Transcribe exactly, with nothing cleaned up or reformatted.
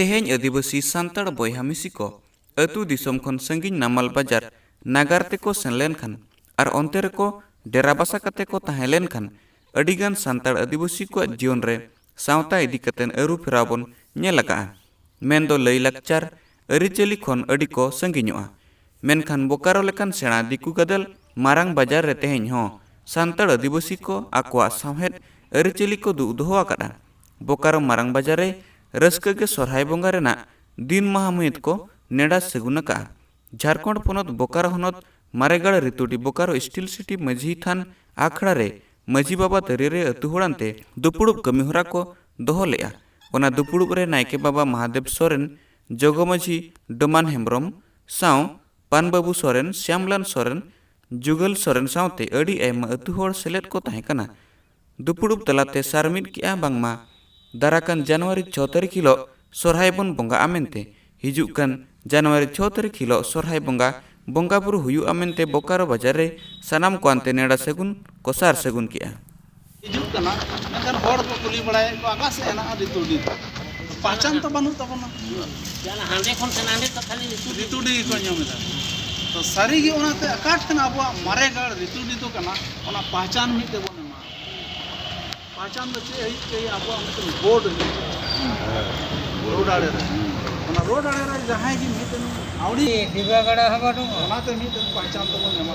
ᱛᱮᱦᱮᱧ ᱟᱹᱫᱤᱵᱟᱹᱥᱤ ᱥᱟᱱᱛᱟᱲ ᱵᱚᱭᱦᱟ ᱢᱤᱥᱤ ᱠᱚ ᱟᱹᱛᱩ ᱫᱤᱥᱚᱢ ᱠᱷᱚᱱ ᱥᱟᱺᱜᱤᱧ ᱱᱟᱢᱟᱞ ᱵᱟᱡᱟᱨ ᱱᱟᱜᱟᱨ ᱛᱮᱠᱚ ᱥᱮᱱ ᱞᱮᱱᱠᱷᱟᱱ ᱟᱨ ᱚᱱᱛᱮ ᱨᱮᱠᱚ ᱰᱮᱨᱟ ᱵᱟᱥᱟ ᱠᱟᱛᱮ ᱠᱚ ᱛᱟᱦᱮᱸ ᱞᱮᱱᱠᱷᱟᱱ ᱟᱹᱰᱤᱜᱟᱱ ᱥᱟᱱᱛᱟᱲ ᱟᱹᱫᱤᱵᱟᱹᱥᱤ ᱠᱚᱣᱟᱜ ᱡᱤᱭᱚᱱ ᱨᱮ ᱥᱟᱶᱛᱟ ᱤᱫᱤ ᱠᱟᱛᱮ ᱟᱹᱨᱩ ᱯᱷᱮᱨᱟᱣ ᱵᱚᱱ ᱧᱮᱞ ᱟᱠᱟᱫᱼᱟ᱾ ᱢᱮᱱᱫᱚ ᱞᱟᱹᱭ ᱞᱟᱠᱪᱟᱨ ᱟᱹᱨᱤᱪᱟᱹᱞᱤ ᱠᱷᱚᱱ ᱟᱹᱰᱤ ᱠᱚ ᱥᱟᱺᱜᱤᱧᱚᱜᱼᱟ᱾ ᱢᱮᱱᱠᱷᱟᱱ ᱵᱳᱠᱟᱨᱳ ᱞᱮᱠᱟᱱ ᱥᱮᱬᱟ ᱫᱤᱠᱩ ᱜᱟᱫᱮᱞ ᱢᱟᱨᱟᱝ ᱵᱟᱡᱟᱨ ᱨᱮ ᱛᱮᱦᱮᱧ ᱦᱚᱸ ᱥᱟᱱᱛᱟᱲ ᱟᱹᱫᱤᱵᱟᱹᱥᱤ ᱠᱚ ᱟᱠᱚᱣᱟᱜ ᱥᱟᱶᱦᱮᱫ ᱟᱹᱨᱤᱪᱟᱹᱞᱤ ᱠᱚ ᱫᱩᱜ ᱫᱚᱦᱚ ᱟᱠᱟᱫᱼᱟ᱾ ᱵᱳᱠᱟᱨᱳ ᱢᱟᱨᱟᱝ ᱵᱟᱡᱟᱨ ᱨᱮ ᱨᱟᱹᱥᱠᱟᱹ ᱜᱮ ᱥᱚᱨᱦᱟᱭ ᱵᱚᱸᱜᱟ ᱨᱮᱱᱟᱜ ᱫᱤᱱ ᱢᱟᱦᱟ ᱢᱟᱹᱦᱤᱛ ᱠᱚ ᱱᱮᱰᱟ ᱥᱟᱹᱜᱩᱱ ᱟᱠᱟᱫᱼᱟ᱾ ᱡᱷᱟᱲᱠᱷᱚᱸᱰ ᱯᱚᱱᱚᱛ ᱵᱳᱠᱟᱨᱳ ᱦᱚᱱᱚᱛ ᱢᱟᱨᱮᱜᱟᱲ ᱨᱤᱛᱩᱰᱤ ᱵᱳᱠᱟᱨᱳ ᱥᱴᱤᱞ ᱥᱤᱴᱤ ᱢᱟᱹᱡᱷᱤ ᱛᱷᱟᱱ ᱟᱠᱷᱲᱟ ᱨᱮ ᱢᱟᱹᱡᱷᱤ ᱵᱟᱵᱟ ᱛᱟᱹᱨᱤ ᱨᱮ ᱟᱹᱛᱩ ᱦᱚᱲ ᱟᱱᱛᱮ ᱫᱩᱯᱩᱲᱩᱵ ᱠᱟᱹᱢᱤ ᱦᱚᱨᱟ ᱠᱚ ᱫᱚᱦᱚ ᱞᱮᱫᱼᱟ᱾ ᱚᱱᱟ ᱫᱩᱯᱩᱲᱩᱵ ᱨᱮ ᱱᱟᱭᱠᱮ ᱵᱟᱵᱟ ᱢᱟᱦᱟᱫᱮᱵ ᱥᱚᱨᱮᱱ, ᱡᱚᱜᱚ ᱢᱟᱹᱡᱷᱤ ᱰᱚᱢᱟᱱ ᱦᱮᱢᱵᱨᱚᱢ ᱥᱟᱶ ᱯᱟᱱ ᱵᱟᱹᱵᱩ ᱥᱚᱨᱮᱱ, ᱥᱭᱟᱢᱞᱟᱞ ᱥᱚᱨᱮᱱ, ᱡᱩᱜᱚᱞ ᱥᱚᱨᱮᱱ ᱥᱟᱶᱛᱮ ᱟᱹᱰᱤ ᱟᱭᱢᱟ ᱟᱹᱛᱩ ᱦᱚᱲ ᱥᱮᱞᱮᱫ ᱠᱚ ᱛᱟᱦᱮᱸ ᱠᱟᱱᱟ᱾ ᱫᱩᱯᱩᱲᱩᱵ ᱛᱟᱞᱟᱛᱮ ᱥᱟᱨ ᱢᱤᱫ ᱠᱮᱜᱼᱟ ᱵᱟᱝᱢᱟ ᱫᱟᱨᱟᱠᱟᱱ ᱡᱟᱱᱩᱣᱟᱨᱤ ᱪᱷᱚ ᱛᱟᱹᱨᱤᱠᱷ ᱦᱤᱞᱳᱜ ᱥᱚᱨᱦᱟᱭ ᱵᱚᱱ ᱵᱚᱸᱜᱟᱜᱼᱟ ᱢᱮᱱᱛᱮ᱾ ᱦᱤᱡᱩᱜ ᱠᱟᱱ ᱡᱟᱱᱩᱣᱟᱨᱤ ᱪᱷᱚ ᱛᱟᱹᱨᱤᱠᱷ ᱦᱤᱞᱳᱜ ᱥᱚᱨᱦᱟᱭ ᱵᱚᱸᱜᱟ ᱵᱚᱸᱜᱟ ᱵᱩᱨᱩ ᱦᱩᱭᱩᱜᱼᱟ ᱢᱮᱱᱛᱮ ᱵᱳᱠᱟᱨᱳ ᱵᱟᱡᱟᱨ ᱨᱮ ᱥᱟᱱᱟᱢ ᱠᱚ ᱟᱱᱛᱮ ᱱᱮᱰᱟ ᱥᱟᱹᱜᱩᱱ ᱠᱚ ᱥᱟᱨ ᱥᱟᱹᱜᱩᱱ ᱠᱮᱜᱼᱟ᱾ ᱦᱤᱡᱩᱜ ᱠᱟᱱᱟ, ᱢᱮᱱᱠᱷᱟᱱ ᱦᱚᱲ ᱠᱚ ᱠᱩᱞᱤ ᱵᱟᱲᱟᱭᱮᱫ ᱠᱚᱣᱟ, "ᱚᱠᱟ ᱥᱮᱫ ᱦᱮᱱᱟᱜᱼᱟ ᱨᱤᱛᱩᱰᱤ?" ᱯᱟᱦᱪᱟᱱ ᱛᱚ ᱵᱟᱹᱱᱩᱜ ᱛᱟᱵᱚᱱᱟ᱾ ᱡᱟᱦᱟᱸ ᱦᱟᱸᱰᱮ ᱠᱷᱚᱱ ᱥᱮ ᱱᱟᱸᱰᱮ ᱛᱚ ᱠᱷᱟᱹᱞᱤ ᱨᱤᱛᱩᱰᱤ᱾ ᱨᱤᱛᱩᱰᱤ ᱜᱮᱠᱚ ᱟᱸᱡᱚᱢ ᱮᱫᱟ᱾ ᱛᱚ ᱥᱟᱹᱨᱤᱜᱮ ᱚᱱᱟᱛᱮ ᱚᱠᱟ ᱴᱷᱮᱱ ᱟᱵᱚᱣᱟᱜ ᱢᱟᱨᱮ ᱜᱟᱲ ᱨᱤᱛᱩᱰᱤ ᱫᱚ ᱠᱟᱱᱟ, ᱚᱱᱟ ᱯᱟᱦᱪᱟᱱ ᱢᱤᱫᱴᱮᱡ ᱵᱚᱱ ᱮᱢᱟ᱾ ᱯᱟᱦᱪᱟᱱ ᱫᱚ ᱪᱮᱫ ᱦᱩᱭᱩᱜ ᱪᱟᱹᱦᱤ? ᱟᱵᱚᱣᱟᱜ ᱢᱤᱫᱴᱮᱱ ᱵᱳᱨᱰ ᱦᱩᱭᱩᱜ ᱪᱟᱹᱦᱤ᱾ ᱨᱳᱰ ᱟᱲᱮ ᱨᱮ, ᱚᱱᱟ ᱨᱳᱰ ᱟᱲᱮ ᱨᱮ ᱡᱟᱦᱟᱸᱭ ᱜᱮ ᱢᱤᱫᱴᱮᱱ ᱟᱹᱣᱲᱤ ᱰᱤᱵᱟᱹ ᱜᱟᱲᱟ ᱦᱚᱸ ᱵᱟᱹᱱᱩᱜᱼᱟ᱾ ᱚᱱᱟᱛᱮ ᱢᱤᱫᱴᱮᱱ ᱯᱟᱦᱪᱟᱱ ᱛᱟᱵᱚᱱ ᱮᱢᱟ᱾